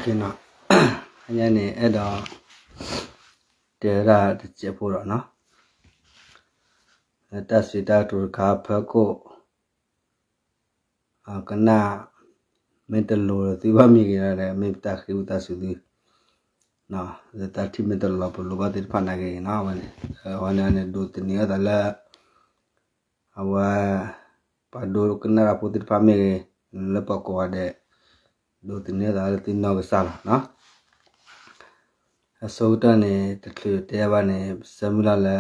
န့ၣ် အညါန့ၣ် အဲၣ်ဒိး တဲဝဲဒၣ်တစဲးဖိဒီးနီၤ, တၢ်စံးတၢ်ကတိၤတခါ ဖၢခိၣ် ကနၣ် မ့ၢ်တလိၤဒီးသုဘၣ်မ့ၢ်ဂ့ၤဒီး မ့ၢ်ပတၢ်ဃ့ဝံသးစူၤသု, လၢတၢ်ထံၣ်မ့ၢ်တလီၤပလိာ်ဘၣ်သ့ၣ်တဖၣ်နာ်က့ဂ့ၤနီၤ, အဝဲန့ၣ် အဝဲန့ၣ်န့ၣ် ဒိးသန့ၤအသးလၢ အဝဲ ပှၤဒိကနၣ်တၢ်ဖိသ့ၣ်တဖၣ်မ့ၢ်ဂ့ၤ, လၢပှၤကိးဂၤဒဲး ဒိးသန့ၤအသးလၢသုနီၢ်ကစၢ်လီၤနီၤ. အဆိကတၢၢ်န့ၣ် တချုးတဲဘၣ်န့ၣ် ပဆၢမုၢ်လၢ်လၢ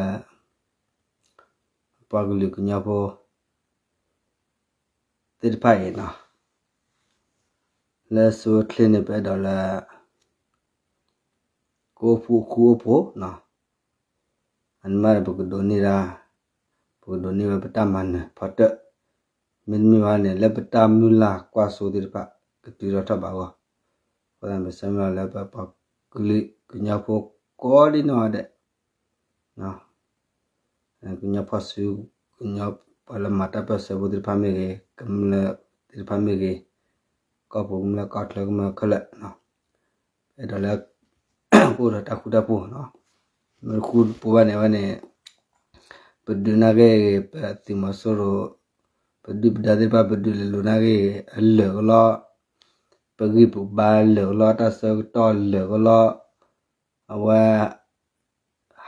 ပှၤကလုာ်ကညီဖိ သ့ၣ်တဖၣ်အံၤနီၤ, လၢအဆိအချ့န့ၣ် ပအဲၣ်ဒိးလၢ ကအိၣ်ဖှိၣ်ဃူအိၣ်ဖိးနီၤ, အန့ၣ်မးဒီး ပကဒိးန့ၢ်ဒၣ်, ပကဒိးန့ၢ်ဝဲပတၢ်မၤနၢၤဖီတၢၣ်, မ့တမ့ၢ်ဘၣ်န့ၣ် လၢပတၢ်မုၢ်လၢ်ကွၢ်စိသ့ၣ်တဖၣ် ကတုၤထီၣ်ထီၣ်ဘးအဂီၢ်, အဃိသတး ပဆၢမုၢ်လၢ်လၢပပှၤကလုာ်ကညီဖိကိးဒံနီၢ်ဂၤဒဲး ကညီဖီၣ်စု, ကညီ ပှၤလၢမၤတၢ်ပၢၢ်ဆၢဖိသ့ၣ်တဖၣ်မ့ၢ်ဂ့ၤ, ကမျၢၢ်သ့ၣ်တဖၣ်မ့ၢ်ဂ့ၤ, ကီၢ်ပူၤကမျၢၢ်ကီၢ်ချၢကမျၢၢ်ခဲလၢာ်, အဲၣ်ဒိးလၢ ကအိၣ်ဒီးတၢ်ဃူတၢ်ဖိးနီၤ, မ့ၢ်ဃူတဖိးဘၣ်န့ၣ် အဝဲန့ၣ် ပဒုးနာ်က့ဂ့ၤ ပသုးမီၤစိရိၤ, ပဒုၣ်ပဒါသ့ၣ်တဖၣ် ပဒုးလဲၤလိာ်နာ်က့ဂ့ၤ အလၢာ်ကလီ, ပဂံၢ်ပဘါလၢာ်ကလီ တၢ်ဆၢကတီၢ်လၢာ်ကလီ, အဝဲ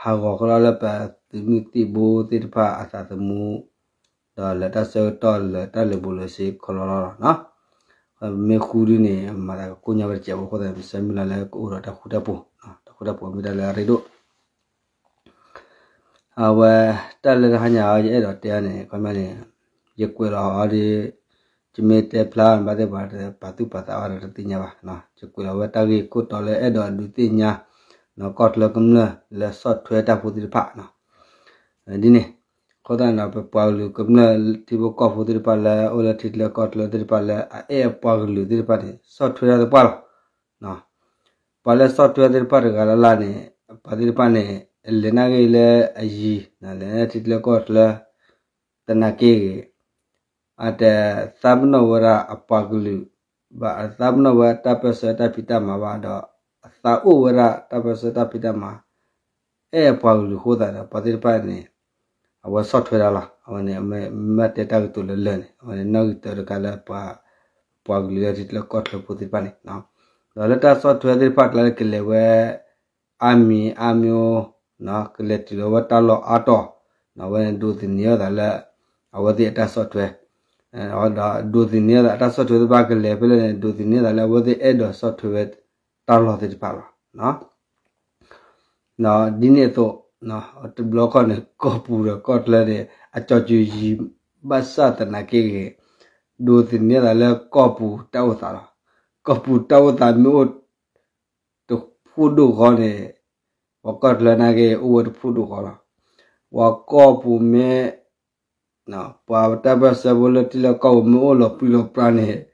ဟးဂီၤကလီလၢပသုးမုၢ်သံၣ်ဘိသ့ၣ်တဖၣ်အသးသမူ, ဒီးလၢတၢ်ဆၢကတီၢ်လၢတၢ်လၢာ်ဘူးလၢာ်စ့ခီလီလီၤနီၤ, မ့ၢ်ဃူဒုန့ၣ် မၤသးကကိၢ်ညါဝဲတစဲးဖိအဃိသတး ပဆၢမုၢ်လၢ်လၢကအိၣ်ဒီးတၢ်ဃူတၢ်ဖိး, တၢ်ဃူတၢ်ဖိးမ့ၢ်တၢ်လၢအရ့ဒိၣ် အဝဲ တၢ်လၢတဟါညါအံၤ ယအဲၣ်ဒိးတဲအီၤန့ၣ် ခီမ့ၢ်န့ၣ် ယကွဲးလီၤအီၤဒီး ယမ့ၢ်တဲဖျါဘၣ်သ့ၣ်ပှၤ ပာ်သူၣ်ပာ်သးအီၤဒီးတသ့ၣ်ညါဘၣ်, ယကွဲးလီၤဝဲတၢ်ဂ့ၢ်ခိၣ်တီလၢအဲၣ်ဒိးဒုးသ့ၣ်ညါ ကီၢ်ချၢကမျၢၢ်လၢဆီၣ်ထွဲတၢ်ဖိသ့ၣ်တဖၣ် ဒ်န့ၣ်, အဃိသတးန့ၣ်ဒီး ပပှၤကလုာ်ကမျၢၢ်ထံဖိကီၢ်ဖိသ့ၣ်တဖၣ်လၢအိၣ်လၢထံချၢကီၢ်ချၢသ့ၣ်တဖၣ်လၢအအဲၣ်အပှၤကလုာ်သ့ၣ်တဖၣ်န့ၣ် ဆီၣ်ထွဲတၢ်သပှၢ်လီၤ. ပှၤလၢဆီၣ်ထွဲသ့ၣ်တဖၣ်တဂၤလၢ်လၢ်န့ၣ် ပှၤသ့ၣ်တဖၣ်န့ၣ် လဲၤနာ်က့ၤလၢအယံၤ လဲၤထံချၢကီၢ်ချၢ သနာ်က့ဂ့ၤ အတသးပနီၣ်ဝဲဒၣ်အပှၤကလုာ် ဘၣ်အသးပနီၣ်ဝဲတၢ်ပၢၢ်ဆၢတၢ်ဖံးတၢ်မၤဘၣ်ဒီး အသးအိၣ်ဝဲဒၣ်တၢ်ပၢၢ်ဆၢတၢ်ဖံးတၢ်မၤ အဲၣ်အပှၤကလုာ်အဃိသတးဒီး ပှၤသ့ၣ်တဖၣ်န့ၣ် အဝဲဆီၣ်ထွဲတၢ်လီၤ. အဝဲန့ၣ် မ့ၢ်တဲတၢ်ကတိၤလၢလၢာ်န့ၣ် အဝဲန့ၣ်နီၣ်ဂံၢ်တၢတခါလၢပှၤ ပှၤကလုာ်လၢထံချၢကီၢ်ချၢဖိသ့ၣ်တဖၣ်န့ၣ် ဒီးလၢတၢ်ဆီၣ်ထွဲသ့ၣ်တဖၣ်ကျါလၢကလဲၤဝဲ အါမံၤအါမံၤအိၣ် ကလဲၤတုၤလီၤဝဲတၢ်လီၢ်အါတီၤ အဝဲန့ၣ်ဒိးသန့ၤအသးလၢ အဝဲသ့ၣ်အတၢ်ဆီၣ်ထွဲ ဒီးဒိးသန့ၤအသးအတၢ်ဆီၣ်ထွဲသ့ၣ်တဖၣ်ကလဲၤဖဲလဲၣ်န့ၣ် ဒိးသန့ၤအသးလၢအဝဲသ့ၣ်အဲၣ်ဒိးဆီၣ်ထွဲဝဲတၢ်လီၢ်သ့ၣ်တဖၣ်လီၤ. ဒီးဒ်န့ၣ်အသိး တဘျီခီန့ၣ် ကီၢ်ပူၤဒီးကီၢ်ချၢန့ၣ် အကၠီၤစူၤယံၤ ဘၣ်ဆၣ်သနာ်က့ဂ့ၤ ဒိးသန့ၤအသးလၢကီၢ်ပူၤတၢ်အိၣ်သးလီၤ. ကီၢ်ပူၤတၢ်အိၣ်သးမ့ၢ်အိၣ် တဖှိၣ်ဒိၣ်ဃီန့ၣ် ပှၤကီၢ်ချၢနာ်က့ အိၣ်ဝဲတဖှိၣ်ဒိၣ်ဃီလီၤ. ပှၤကီၢ်ပူၤမ့ၢ် ပှၤတၢ်ပၢၢ်ဆၢဖိလၢထံလၢကီၢ်ပူၤမ့ၢ်အိၣ်လီၤပြံလီၤပြါန့ၣ်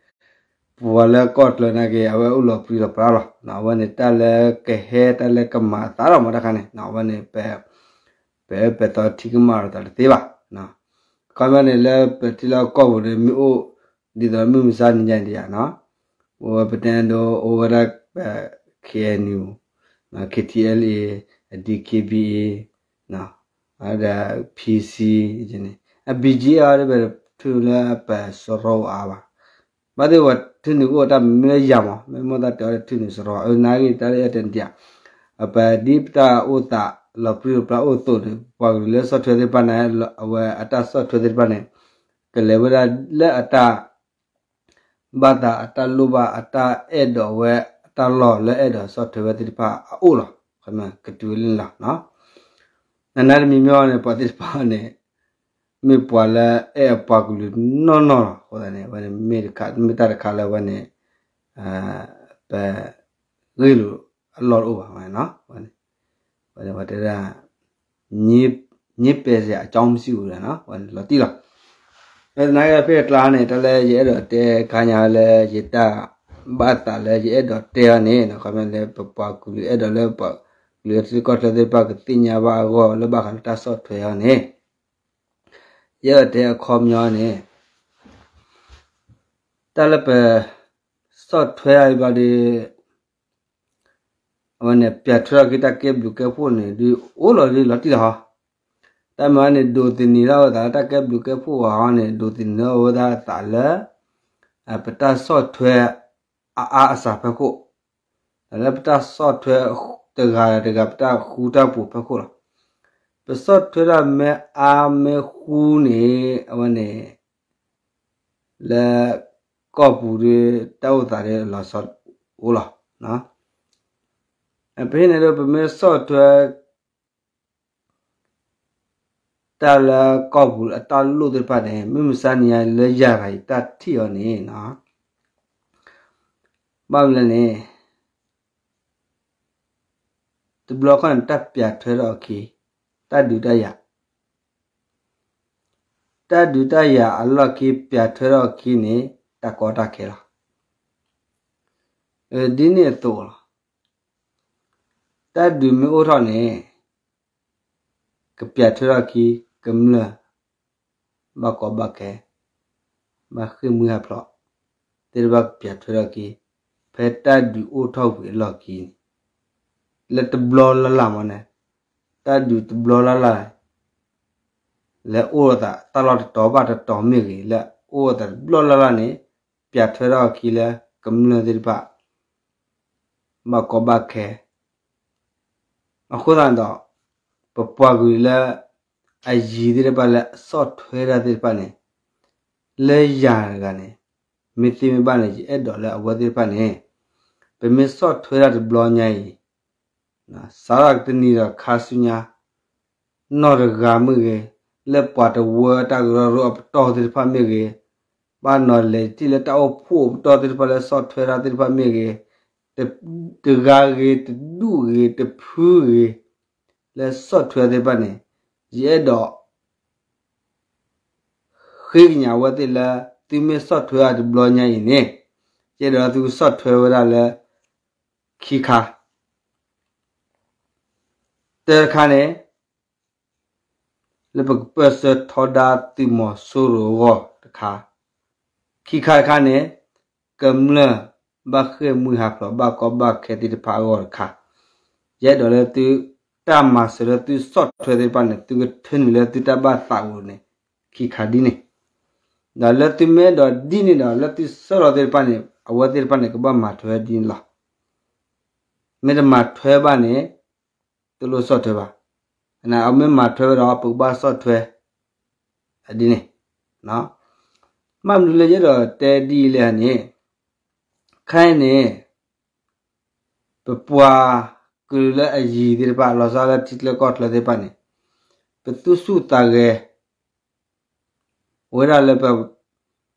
ပှၤလၢကီၢ်ချၢနာ်က့ အဝဲအိၣ်လီၤပြံလီၤပြါလီၤ. အဝဲန့ၣ်တၢ်လၢကဟဲတၢ်လၢကမၤအသးလီၤမ့ၢ်တခါန့ၣ် အဝဲန့ၣ် ပ ပအဲၣ်ပသီထံကမၣ်ဒီးသးတသ့ဘၣ်. ခီပညီန့ၣ် လၢပထံလၢကီၢ်ပူၤန့ၣ် မ့ၢ်အိၣ် ဒ်သိးမုၢ်မဆါနံၤညါဒံးဧါနီၤ, အိၣ်ဝဲပတဲဒိ အိၣ်ဝဲဒၣ် KNU, KTLA, DKBA, ဒီး PC, အ BGF အီၤဒ် ပထုးလၢပစရီအါဘၣ်. ဘၣ်သ့ၣ်ဝဲထုးန့ၢ်ကအိၣ်တၢ်မ့ၢ်လၢယၤမး မ့ၢ်မိၢ်သးတဲအီၤလၢထုးန့ၢ်စရီ အနာ်ဂ့ၢ်တၢ်လၢအဲၣ်တဲနတံၢ်ဧါ, ပဒ်ပတၢ်အိၣ်သးလီၤပြံလီၤပြါအိၣ်အသိးန့ၣ် ပှၤကလုာ်လၢဆီၣ်ထွဲသ့ၣ်တဖၣ်န့ၣ် အဝဲအတၢ်ဆီၣ်ထွဲသ့ၣ်တဖၣ်န့ၣ် ကလဲၤဝဲဒၣ်လၢအတၢ် ဘၣ်သးအတၢ်လိၣ်ဘၣ်အတၢ်အဲၣ်ဒိးဝဲအတၢ်လီၢ်လၢအဲၣ်ဒိးဆီၣ်ထွဲဝဲသ့ၣ်တဖၣ်အအိၣ်လီၤ. ကတုၤဝဲလံလီၤ. နနါတမံၤမ့ၢ်အီၤန့ၣ် ပှၤသ့ၣ်တဖၣ်န့ၣ် မ့ၢ်ပှၤလၢအဲၣ်အပှၤကလုာ်နီၢ်နီၢ်လီၤ. အဃိသတးန့ၣ် အဝဲန့ၣ်မ့ၢ်တၢ်တခါလၢအဝဲန့ၣ် ပ ဂ့ၢ်လိာ်အလီၢ်တအိၣ်ဘၣ်ဝဲန့ၣ်, ဝဲတဲဒၣ် ငြင်းပယ်စရာအကြောင်းမရှိဘူးလီၤ, ဝဲန့ၣ်လီၤတံၢ်လီၤ. သနာ်က့ဖဲအကျါန့ၣ် တၢ်လၢယအဲၣ်ဒိးတဲခါညါလၢယတၢ်ဘၣ်သးလၢယအဲၣ်ဒိးတဲအီၤန့ၣ် ခီပညီလၢပပှၤကလုာ်အဲၣ်ဒိးလၢပှၤကလုာ်ထံကီၢ်ချၢသ့ၣ်တဖၣ် ကသ့ၣ်ညါဘၣ်အဂီၢ်လၢဘၣ်ဃးလၢတၢ်ဆီၣ်ထွဲအီၤန့ၣ် ယအဲၣ်ဒိးတဲအခီပညီန့ၣ် တၢ်လၢပ ဆီၣ်ထွဲအီၤဘျီဒီး အဝဲန့ၣ် ပျးထွဲထီၣ်က့ၤတၢ်ကဲဘျုးကဲဖှိၣ်န့ၣ် ဒုးအိၣ်လီၤဒုးလီၤတံၢ်လီၤဟီ. တၢ်မၤန့ၣ် ဒိးသန့ၤထီၣ်ဝဲသးလၢတၢ်ကဲဘျုးကဲဖှိၣ်အဂီၢ်န့ၣ် ဒိးသန့ၤထီၣ်ဝဲဒၣ်အသးလၢ ပတၢ်ဆီၣ်ထွဲအအါအစှၤဖီခိၣ်, လၢပတၢ်ဆီၣ်ထွဲတဂၤဒီးတဂၤ ပတၢ်ဃူတၢ်ဖိးဖီခိၣ်လီၤ. ပဆီၣ်ထွဲတၢ်မ့ၢ်အါမ့ၢ်ဃူန့ၣ် အဝဲန့ၣ် လၢကီၢ်ပူၤဒီး တၢ်အိၣ်သးဒီးလီၤဆီအိၣ်လီၤ. ပဟ့ၣ်န့ၣ်ဒီး ပမ့ၢ်ဆီၣ်ထွဲ တၢ်လၢကီၢ်ပူၤအတၢ်လိၣ်သ့ၣ်တဖၣ်န့ၣ် မုၢ်မဆါနံၤညါလၢယၤဂၤအံၤ တၢ်ထံၣ်အီၤန့ၣ် ဘၣ်မနုၤလဲၣ်န့ၣ် တဘျီခီန့ၣ် တၢ်ပျးထွဲထီၣ်အခံ တၢ်ဒုးတၢ်ယၤ တၢ်ဒုးတၢ်ယၤအလီၢ်ခံ ပျးထွဲထီၣ်အခံန့ၣ် တၢ်ကီတၢ်ခဲလီၤ. ဒ်န့ၣ်အသိးလီၤ. တၢ်ဒုးမ့ၢ်အိၣ်ထီၣ်န့ၣ် ကပျးထွဲထီၣ်အခံ ကမျၢၢ် ဘၣ်ကီဘၣ်ခဲ ဘၣ်ဃ့ၢ်မှံဟးဖျိး သ့ၣ်တဖၣ်ကပျးထွဲထီၣ်အခံ ဖဲတၢ်ဒုးအိၣ်ထီၣ်ဝံၤအလီၢ်ခံန့ၣ် လၢတဘျီလၢ်လၢ်မ့ၢ်န့ၣ် တၢ်ဒုးတဘျီလၢ်လၢ် လၢအိၣ်သးတၢ်လီၢ်တတီၤဘၣ်တတီၤမ့ၢ်ဂ့ၤ လၢအိၣ်သးတဘျီလၢ်လၢ်န့ၣ် ပျးထွဲထီၣ်အခံလၢကမျၢၢ်သ့ၣ်တဖၣ် ဘၣ်ကီဘၣ်ခဲ အဃိသတးဒီး ပပှၤကလုာ်လၢ အယံၤသ့ၣ်တဖၣ်လၢအဆီၣ်ထွဲတၢ်သ့ၣ်တဖၣ်န့ၣ် လၢယၤတဂၤန့ၣ် မ့ၢ်သ့မ့ၢ်ဘၣ်န့ၣ် ယအဲၣ်ဒိးလၢအဝဲသ့ၣ်တဖၣ်န့ၣ် ပမ့ၢ်ဆီၣ်ထွဲတၢ်တဘျီညါအံၤ စးထီၣ်တနံၤဒီးခါဆူညါ နီၢ်တဂၤမ့ၢ်ဂ့ၤ, လၢပှၤတဝၢတၢ်ကရၢကရိအပတီၢ်သ့ၣ်တဖၣ်မ့ၢ်ဂ့ၤ, ဘၣ်နီၤလဲၤတံၢ်လၢတၢ်အိၣ်ဖှိၣ်အပတီၢ်သ့ၣ်တဖၣ်လၢဆီၣ်ထွဲတၢ်သ့ၣ်တဖၣ်မ့ၢ်ဂ့ၤ, တဂၤဂ့ၤ, တဒူၣ်ဂ့ၤ, တဖုဂ့ၤ, လၢဆီၣ်ထွဲသ့ၣ်တဖၣ်န့ၣ် ယအဲၣ်ဒိး ဃ့ကညးအဝဲသ့ၣ်လၢ သုမ့ၢ်ဆီၣ်ထွဲအတဘျီညါအံၤန့ၣ် ယအဲၣ်ဒိးသုကဆီၣ်ထွဲဝဲဒၣ်လၢ ခံခါ, တၢတခါန့ၣ် လၢပကပၢၢ်ဆၢထီဒါသုးမီၤစိရိၤအဂီၢ်တခါ, ခံခါတခါန့ၣ် ကမျၢၢ်ဘၣ်ဃ့ၢ်မှံဟးဖျိးဘၣ်ကီဘၣ်ခဲသ့ၣ်တဖၣ်အဂီၢ်တခါ, ယအဲၣ်ဒိးလၢသုတၢ်မၤစၢၤလၢသုဆီၣ်ထွဲသ့ၣ်တဖၣ်န့ၣ် သုကထၢနုာ်လၢသုတၢ်ဘၣ်သးအိၣ်န့ၣ် ခံခါဒ်န့ၣ်, ဒီးလၢသုမ့ၢ်အဲၣ်ဒိးဒ်န့ၣ်ဒီး လၢသုဆၢလီၤသ့ၣ်တဖၣ်န့ၣ် အဝဲသ့ၣ်တဖၣ်န့ၣ် ကဘၣ်မၤထွဲဒ်န့ၣ်လီၤ. မ့ၢ်တမၤထွဲဘၣ်န့ၣ် တလိၣ်ဆီၣ်ထွဲဘၣ်. အမ့ၢ်မၤထွဲဝဲဒီး ပကဘၣ်ဆီၣ်ထွဲ ဒ်န့ၣ်, မ့ၢ်မနုၤလၢယအဲၣ်ဒိးတဲဒ်အံၤလဲၣ်န့ၣ်, ခဲအံၤန့ၣ် ပပှၤကလုာ်လၢအယံၤသ့ၣ်တဖၣ် လီၤဆီလၢထံချၢကီၢ်ချၢသ့ၣ်တဖၣ်န့ၣ် ပသူၣ်ဆူၣ်သးဂဲၤ ဝဲဒၣ်လၢပ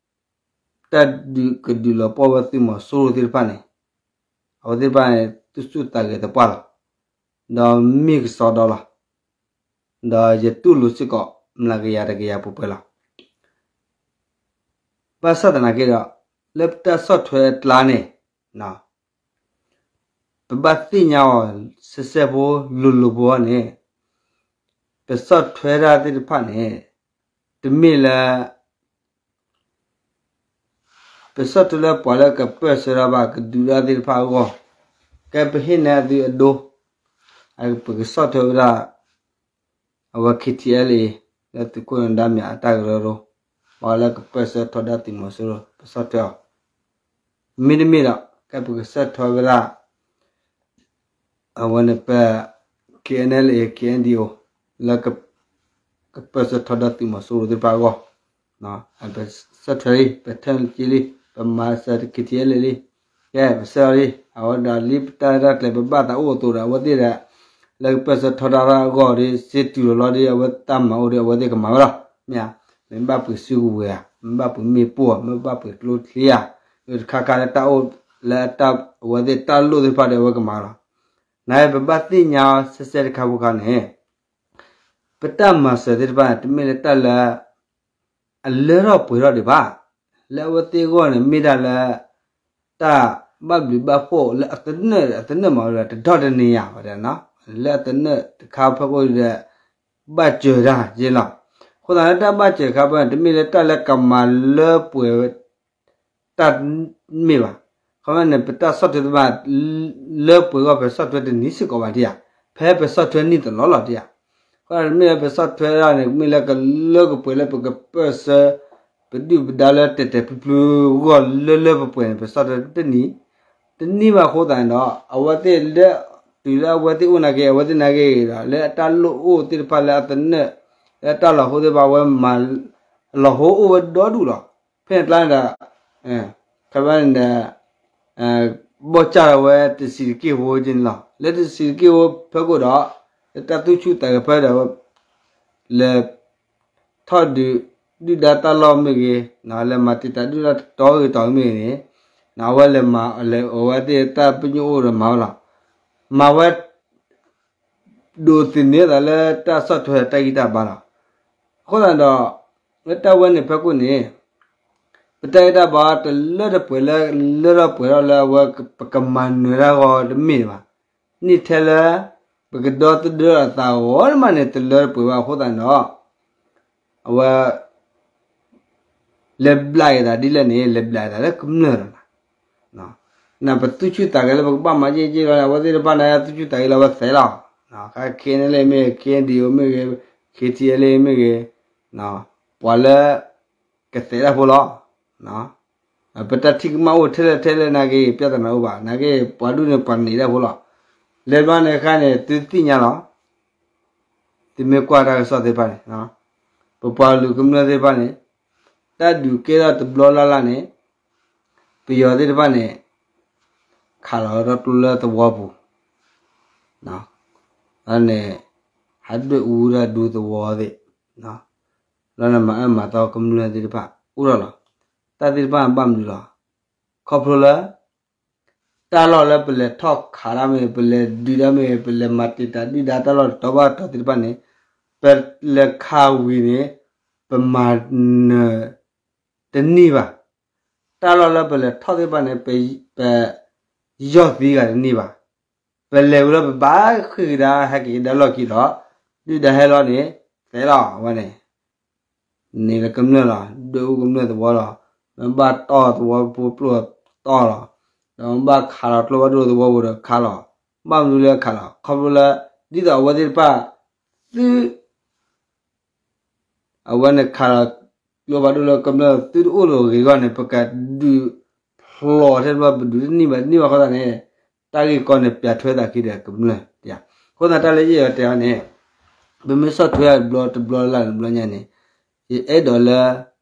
တၢ်ဒုးကဒုးလီၤပှီၢ်ဝဲသုးမီၤစိရိၤသ့ၣ်တဖၣ်န့ၣ်, အဝဲသ့ၣ်တဖၣ်န့ၣ် သူၣ်ဆူၣ်သးဂဲၤသပှၢ်လီၤ. ဒီးမ့ၢ်ကစီဒီလီၤ. ဒီးယတူၢ်လိာ်စ့ၢ်ကီး မျးကယၤတကယၤပှဲၤပှဲၤလီၤ. ဘၣ်ဆၣ်သနာ်က့ဒီး လၢပတၢ်ဆီၣ်ထွဲအကျါန့ၣ် ပဘၣ်သ့ၣ်ညါအီၤ စဲစဲဖိလိၤလိၤဖိန့ၣ်, ပဆီၣ်ထွဲတၢ်သ့ၣ်တဖၣ်န့ၣ် တမ့ၢ်လၢ ပဆီၣ်ထွဲလၢပှၤလၢကပၢၢ်ဆၢတၢ်ဘၣ် ကဒုးတၢ်သ့ၣ်တဖၣ်အဂီၢ်, ကဲပဟ့ၣ်န့ၢ်အသုအဒိ, ပကဆီၣ်ထွဲဝဲဒၣ် အဝဲ KTLA လၢသုးခိၣ်နၢၤဒါမ့ၢ်အတၢ်ကရၢကရိ, ပှၤလၢကပၢၢ်ဆၢထီဒါသုးမီၤစိရိၤ ပဆီၣ်ထွဲအီၤ, မ့တမ့ၢ်ဒီး ကဲပကဆီၣ်ထွဲဝဲဒၣ် အဝဲန့ၣ်ပ KNLA KNDO လၢ ကပၢၢ်ဆၢထီဒါသုးမီၤစိရိၤသ့ၣ်တဖၣ်အဂီၢ်, ပဆီၣ်ထွဲလံ ပထၢလံက့လံ ပမၤစၢၤ KTLA လံ, ကဲပဆၢလီၤလံ အဝဲဒၣ်လံပတၢ်ရဲၣ်တၢ်ကျဲၤ ပဘၣ်သးအိၣ်အသိးဒီး အဝဲသ့ၣ်ဒီး လၢကပၢၢ်ဆၢထီဒါတၢ်အဂီၢ်ဒီး စ့တူၢ်လီၤလီၤဒီး အဝဲတၢ်မၤအိၣ်ဒီး အဝဲသ့ၣ်ကမၤဝဲလီၤ. မ့ၢ်ဧါ, မ့ၢ်ဘၣ်ပှ့ၤစုကဝဲၤဧါ, မ့ၢ်ဘၣ်ပှ့ၤမ့ၣ်ပိၢ်ဧါ, မ့ၢ်ဘၣ်ပှ့ၤကျိချံဧါ, တခါခါလၢတၢ်အိၣ်လၢအဝဲသ့ၣ်တၢ်လိၣ်သ့ၣ်တဖၣ်ဒီး အဝဲကမၤလီၤ. နပဘၣ်သ့ၣ်ညါစဲစဲတခါဖိခါန့ၣ် ပတၢ်မၤစၢၤသ့ၣ်တဖၣ်န့ၣ် တမ့ၢ်လၢတၢ်လၢ အလၢထီၣ်ပှဲၤထီၣ်ဒံးဘၣ်. လၢအဝဲသ့ၣ်အဂီၢ်န့ၣ် မ့ၢ်ဒၣ်လၢ တၢ်ဘၣ်ဘျုးဘၣ်ဖှိၣ်လၢအသနၢၣ်အသနၢၣ်မးဒီး တဒီတနံၤယၤဝဲဒၣ်, လၢအသနၢၣ်တခါဖီခိၣ်ဒီး ဘၣ်စၢၤတၢ်ယ့လီၤ. အဃိသတးလၢတၢ်ဘၣ်စၢၤတခါဖီန့ၣ် တမ့ၢ်လၢတၢ်လၢကမၤလၢပှဲၤ တၢ်မ့ၢ်ဘၣ်. ခီမ့ၢ်န့ၣ် ပတၢ်ဆီၣ်ထွဲသ့ၣ်တဖၣ် လၢပှဲၤဂီၢ် ပဆီၣ်ထွဲတနံၤစ့ၢ်ကီးဘၣ်တယၤ, ဖဲပဆီၣ်ထွဲနံၣ်တလီၢ်လီၤတယၤ. အဃိမ့ၢ်လၢပဆီၣ်ထွဲဒၣ်န့ၣ် မ့ၢ်လၢကလၢကပှဲၤလၢ ပကပၢၢ်ဆၢ ပဒုၣ်ပဒါလၢတဲာ်တဲာ်ဖျုးဖျုးဂီၢ် လၢလၢပှဲၤပှဲၤန့ၣ် ပဆီၣ်ထွဲတနံၤ တနံၤဘၣ်အဃိသတးန့ၣ်ဒီး အဝဲသ့ၣ်လၢ တုၤလၢအဝဲသ့ၣ်အိၣ်နာ်က့ အဝဲသ့ၣ်နာ်က့ဒီး လၢအတၢ်လိၣ်အိၣ်သ့ၣ်တဖၣ် လၢအသနၢၣ် လၢအတၢ်လီၤဟိသ့ၣ်တဖၣ် အဝဲမၤ လီၤဟိအိၣ်ဝဲဒီဒူၣ်လီၤ. ဖဲန့ၣ်ကျါန့ၣ်ဒီး ခီပညီန့ၣ်ဒီး ဘီၣ်စၢ်ဒီးဝဲတဆံးတက့ၢ်ဖိက့န့ၣ်လီၤ. လၢတဆံးတက့ၢ်ဖိဖဲခိၣ်ဒီး လၢတၢ်သူၣ်ဆူၣ်သးဂဲၤဖဲဒီး လဲၤ ထီၣ်ဒုး ဒုၣ်ဒါတၢ်လီၢ်မ့ၢ်ဂ့ၤ, လဲၤမၤတံာ်တာ်ဒုၣ်ဒါတတီဂ့ၤတီၤဂ့ၤမ့ၢ်ဂ့ၤန့ၣ်, အဝဲလဲၤမၤ လဲၤအဝဲသ့ၣ်တၢ်ပညိၣ်အိၣ်ဒီးမၤဝဲလီၤ. မၤဝဲ ဒိးသန့ၤသးလၢတၢ်ဆီၣ်ထွဲတၢ်ဂံၢ်တၢ်ဘါလီၤ. အဃိသတးဒီး လၢတၢ်ဝဲန့ၣ်ဖဲခိၣ်န့ၣ် ပတၢ်ဂံၢ်တၢ်ဘါတလၢတပှဲၤလၢ လၢထီၣ်ပှဲၤထီၣ်လၢအဝဲ ပကမၤနၢၤတၢ်ဂီၢ်တမ့ၢ်ဘၣ်. န့ၣ်ထဲလၢ ပကဒီသဒၢအသးဂီၢ်တမးန့ၣ် တလၢတပှဲၤဘၣ်အဃိသတးဒီး အဝဲ လဲၤဘျးက့ၤသးဒ်လဲၣ်န့ၣ် လဲၤဘျးက့ၤသးလၢကမျၢၢ်လီၤ. နပသူၣ်ဆူၣ်သးဂဲၤလၢပကဘၣ်မၤယ့ၢ်ယ့ၢ်လီၤန့ၣ် အဝဲသ့ၣ်တဖၣ်န့ၣ် သူၣ်ဆူၣ်သးဂဲၤလၢအဝဲသဲးလီၤ. KNLA မ့ၢ်ဂ့ၤ, KNDO မ့ၢ်ဂ့ၤ, KTLA မ့ၢ်ဂ့ၤ, ပှၤလၢ ကသဲးတၢ်ဖိလီၤ. ပတၢ်ထံၣ်ကမၣ်အိၣ်ထဲလဲၣ်ထဲလဲၣ်နာ်က့ ပြဿနာအိၣ်ဘၣ် နာ်က့ ပှၤဒူၣ်န့ၣ်ပှၤန့ၢ်တၢ်ဖိလီၤ. လဲၤဘျီန့ၣ်အခါန့ၣ် သုသ့ၣ်ညါလီၤ. သုမ့ၢ်ကွၢ်တၢ်ကစီၣ်သ့ၣ်တဖၣ်န့ၣ် ပပှၤကလုာ်ကမျၢၢ်သ့ၣ်တဖၣ်န့ၣ် တၢ်ဒုးကဲထီၣ်တဘျီလၢ်လၢ်န့ၣ် ပယီၤသ့ၣ်တဖၣ်န့ၣ် ခးလီၤထီၣ်ကျိလၢသဝီပူၤ န့ၣ် ဟးဒွဲၣ်အူဒၣ်ဒူသဝီသ့ၣ် လၢနမၤအၢမၤသီကမျၢၢ်သ့ၣ်တဖၣ်အိၣ်ထီၣ်လီၤ. တၢ်သ့ၣ်တဖၣ်ဘၣ်မနုၤလီၤ. ခီဖျိလၢ တၢ်လီၢ်လၢပလဲၤထီၣ်ခးတၢ်မ့ၢ်ဂ့ၤ, ပလဲၤဒုးတၢ်မ့ၢ်ဂ့ၤ, ပလဲၤမၤတံာ်တာ်ဒုၣ်ဒါတၢ်လီၢ်တတီၤဘၣ်တတီၤသ့ၣ်တဖၣ်န့ၣ်, ပလဲၤခးဝံၤန့ၣ် ပမၤနၢၤတန့ၢ်ဘၣ်. တၢ်လီၢ်လၢပလဲၤထီၣ်သ့ၣ်တဖၣ်န့ၣ် ပ ယီၢ်သံဂၤတန့ၢ်ဘၣ်. ပလဲၤဝံၤလၢပဘၣ်ဃ့ၢ်ကဒါဟဲက့ၤကဒါလီၢ်ခံဒီး ဒုၣ်ဒါဟဲလီၤန့ၣ် သဲးလီၤဝဲန့ၣ် န့ၣ်လၢကမျၢၢ်လီၤ. ဒွဲၣ်အူကမျၢၢ်သဝီလီၤ. မ့ၢ်ဘၣ်တီၢ်သဝီပူၤပျိၢ်တီၢ်လီၤ. ဒီးမ့ၢ်ဘၣ်ခးလီၤကျိဖးဒိၣ်သဝီပူၤဒီးခးလီၤ. ဘၣ်မနုၤလၢခးလီၤ ခီဖျိလၢ ဒ်သိးအဝဲသ့ၣ်တဖၣ် သု အဝဲန့ၣ်ခးလီၤကျိဖးဒိၣ်လၢကမျၢၢ်သုတအိၣ်လၢၤဂ့ၤအဂီၢ်န့ၣ် ပကဒုးဖျိးထဲတဘျီ ပဒုးတန့ၢ်ဘၣ်တန့ၢ်ဘၣ်အဃိသတးန့ၣ် တၢ်ဂ့ၢ်ကီန့ၣ် ပျးထွဲသးခံဒီးကမျၢၢ်တယၤ. အဃိသတးတၢ်လၢယအဲၣ်ဒိးတဲအီၤန့ၣ် ပမ့ၢ်ဆီၣ်ထွဲတဘျီတဘျီလၢ်လၢ်တဘျီညါန့ၣ် ယအဲၣ်ဒိးလၢ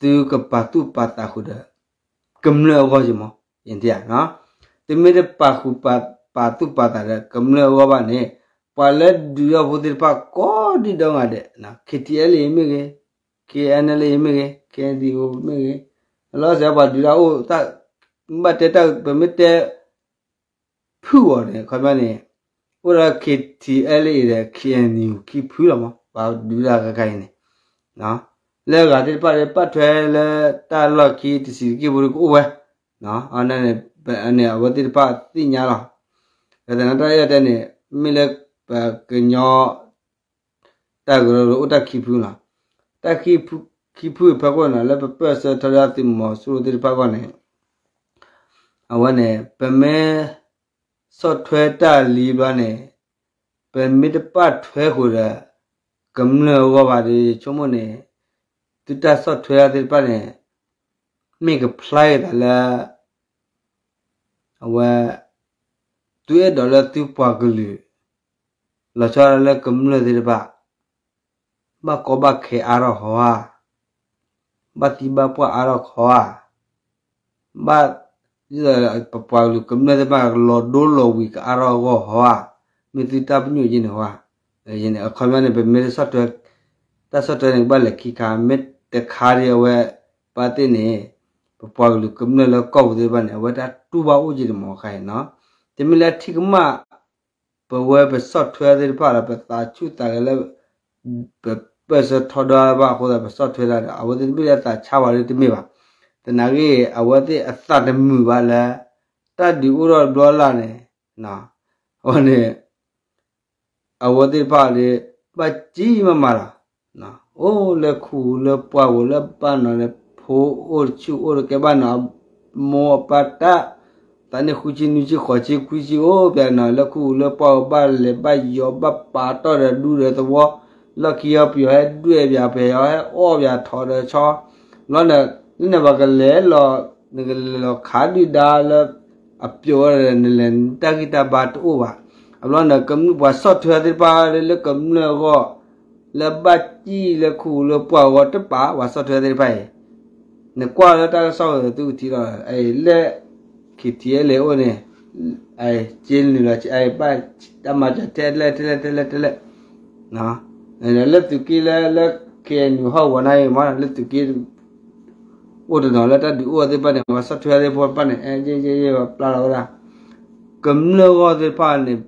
သုကပာ်သူၣ်ပာ်သးဃုာ်ဒီး ကမျၢၢ်အဂီၢ်က့မး ယတဲဧါ. သုမ့ၢ်တပာ်ဃုာ်ပာ်သူၣ်ပာ်သးဒီးကမျၢၢ်အဂီၢ်ဘၣ်န့ၣ် ပှၤလၢဒုးထီၣ်ဖိသ့ၣ်တဖၣ်ကိးဒံးဒီဂၤဒဲး KTLA မ့ၢ်ဂ့ၤ, KNLA မ့ၢ်ဂ့ၤ, KNDO မ့ၢ်ဂ့ၤ, လီၤစဲးပှၤဒုးတၢ်အိၣ် ဘၣ်တဲတၢ် ပမ့ၢ်တဲ ဖုၣ်အီၤန့ၣ် ခီပညီန့ၣ် အိၣ်ဒီး KTLA ဒီး KNU ခံဖုလီၤမး ပှၤဒုးတၢ်ခါခါအံၤန့ၣ် လၢအဂၤသ့ၣ်တဖၣ်ဒီး ဘၣ်ထွဲလၢတၢ်လီၢ်ခံတဆံးတက့ၢ်ဖိဒီးကအိၣ်ဝဲ အန့ၣ် အဝဲသ့ၣ်တဖၣ်သ့ၣ်ညါလီၤ. ဒီးသနာ်တၢ်အဲၣ်တဲန့ၣ် မ့ၢ်လၢပှၤကညီ တၢ်ကရၢကရိအိၣ်တၢ်ခံဖုလီၤ. တၢ်ခံဖု ခံဖုဖဲခိၣ်န့ၣ် လၢပပၢၢ်ဆၢထီဒါသုးမီၤစိရိၤသ့ၣ်တဖၣ်အဂီၢ်န့ၣ် အဝဲန့ၣ် ပမ့ၢ်ဆီၣ်ထွဲတၢ်လံဘျီန့ၣ် ပမ့ၢ်တပာ်ထွဲဃုာ်ဒီး ကမျၢၢ်အဂီၢ်ဘၣ်ဒီး ဆိကမိၣ်န့ၣ် သုတၢ်ဆီၣ်ထွဲတၢ်သ့ၣ်တဖၣ်န့ၣ် မ့ၢ်ကဖျါက့ၤသးလၢ အဝဲ သုအဲၣ်ဒိးလၢသုပှၤကလုာ် လီၤဆီဒၣ်လၢကမျၢၢ်သ့ၣ်တဖၣ် ဘၣ်ကီဘၣ်ခဲအါထီၣ်ဟီဧါ, ဘၣ်သံဘၣ်ပှၢ်အါထီၣ်ဟီဧါ, ဘၣ် ဒ်သိးပပှၤကလုာ်ကမျၢၢ်သ့ၣ်တဖၣ် လီၤဒိလီၤဝံၤကအါထီၣ်အဂီၢ်ဟီဧါ, မ့ၢ်သုတၢ်ပညိၣ်က့န့ၣ်ဟီဧါ. အခီပညီန့ၣ် ပမ့ၢ်တဆီၣ်ထွဲ တၢ်ဆီၣ်ထွဲန့ၣ် ကဘၣ်လဲၤခံခါ မ့ၢ်တခါဒီးအဝဲ ပာ်သ့ၣ်န့ၣ် ပပှၤကလုာ်ကမျၢၢ်လၢကီၢ်ပူၤသ့ၣ်တဖၣ်န့ၣ် အဝဲတၢ်တူၢ်ဘၣ်အိၣ်က့ၤတမီၤခါအံၤနီၤ. တမ့ၢ်လၢထံၣ်ကမၣ် ပဝဲပဆီၣ်ထွဲသ့ၣ်တဖၣ်ဒီး ပသးဆူၣ်သးဂဲၤလၢ ပပၢၢ်ဆၢထီဒါဘၣ်အဃိသတး ပဆီၣ်ထွဲတၢ်ဒီး အဝဲသ့ၣ်တမ့ၢ်လၢသးဆါဝဲဒၣ်တမ့ၢ်ဘၣ်. သနာ်က့ အဝဲသ့ၣ်အသးတမုာ်ဘၣ်လၢ တၢ်ဒုးအိၣ်ထီၣ်တဘျီလၢ်န့ၣ် အဝဲန့ၣ် အဝဲသ့ၣ်တဖၣ်ဒီး ဘၣ်ကံမးမးလီၤ. အိၣ်လၢခူလၢပှၢ်ပူၤလၢဘၣ်နီၤန့ၣ် ဖိအိၣ်တဆူၣ်အိၣ်တကဲဘၣ်နီၤ အမိၢ်အပၢ်တၢ် အန့ၣ်ဃုဆံနွံဆံဃိးဆံခွံဆံအိၣ်ပၠးနီၤ လၢခူၣ်လၢပှၢ်ဘၣ်လဲၤဘၣ်ယီၤဘၣ်ပာ်တီၢ်ဒီးဒူဒီးသဝီ, လီၢ်ခံအီၤပယီၤဟဲဒွဲၣ်ပၠး ပယီၤဟဲအီၣ်ပၠးထီၣ်ဒီးဆီ, ဘျီန့ၣ် လၢန့ၣ်ပှၤကလဲၤလီၤ, နကလဲၤလီၤခးဒုၣ်ဒါလၢ အပျိာ်ဝဲဒီး နလဲၤတၢ်ဂံၢ်တၢ်ဘါတအိၣ်ဘၣ်. အဘျီန့ၣ် ကမျၢၢ်ပှၤဆီၣ်ထွဲသ့ၣ်တဖၣ်လၢကမျၢၢ်အဂီၢ် လၢဘၣ်စံၣ်လၢခူၣ်လၢပှၢ်အဂီၢ်တပာ် ပှၤဆီၣ်ထွဲသ့ၣ်တဖၣ်အံၤ, နကွၢ်လၢတၢ်ကစီၣ်ဝဲသုကထံၣ်လီၤ, လၢ ခံထံၣ်အဲလ့ၣ်အိၣ်န့ၣ်, က့နုာ်လီၤ ဘၣ်တၢ်မၤစၢၤထဲလဲၣ်ထဲလဲၣ်ထဲလဲၣ်ထဲလဲၣ်, လၢသုးက့လၢ လၢ ခ့ၣ်အဲၣ်ယူၣ် ဟီၣ်ကဝီၤန့ၣ်အံၤမ့ၢ် လၢသုးက့ အိၣ်တနီၤလၢတၢ်ဒုးအိၣ်သ့ၣ်တဖၣ်န့ၣ် ပှၤဆီၣ်ထွဲသ့ၣ်တဖၣ်န့ၣ် အဲ ယဲယဲယဲပျါလီၤဝဲဒၣ်, ကမျၢၢ်ဂီၢ်သ့ၣ်တဖၣ်န့ၣ်